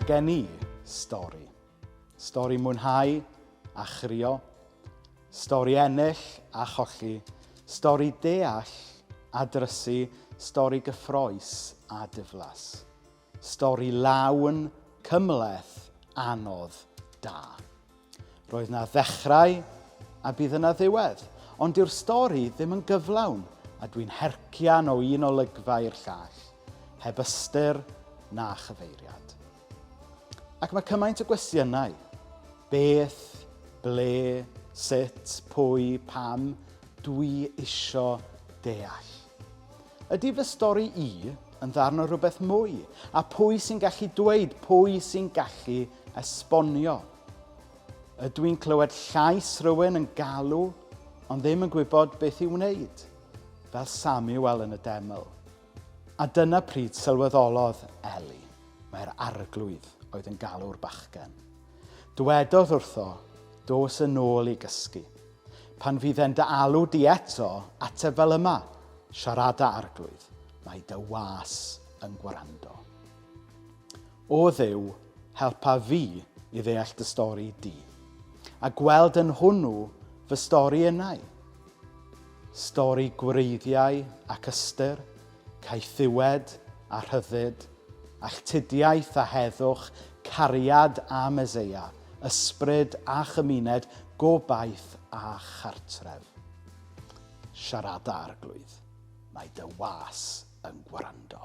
Mae gen i stori. Stori mwynhau a chrio. Stori ennill a cholli. Stori deall a drysu. Stori gyffroes a diflas. Stori lawn, cymhleth, anodd, da. Roedd 'na ddechrau a bydd yna ddiwedd, ond dyw'r stori ddim yn gyflawn a dwi'n hercian o un olygfa i'r llall, heb ystyr na chyfeiriad. Ac mae cymaint o gwestiynau. Beth, ble, sut, pwy, pam, dwi isio deall. Ydy fy stori i yn ddarn o rhywbeth mwy? A pwy sy'n gallu dweud? Pwy sy'n gallu esbonio? Ydw i'n clywed llais rhywun yn galw, ond ddim yn gwybod beth i'w wneud? Fel Samuel yn y deml. A dyna pryd sylweddolodd Eli, mae'r arglwydd oedd yn galw'r bachgen. Dwedodd wrtho, dos yn ôl i gysgu. Pan fydd e'n dy alw di eto, ateb fel yma, Siarada Arglwydd, mae dy was yn gwrando. O Dduw, helpa fi i ddeall dy stori di, a gweld yn hwnnw fy stori innau. Stori gwreiddiau ac ystyr, caethiwed a rhyddid, alltudiaeth a heddwch, cariad a Meseia, ysbryd a chymuned, gobaith a chartref. Siarada, Arglwydd, mae dy was yn gwrando.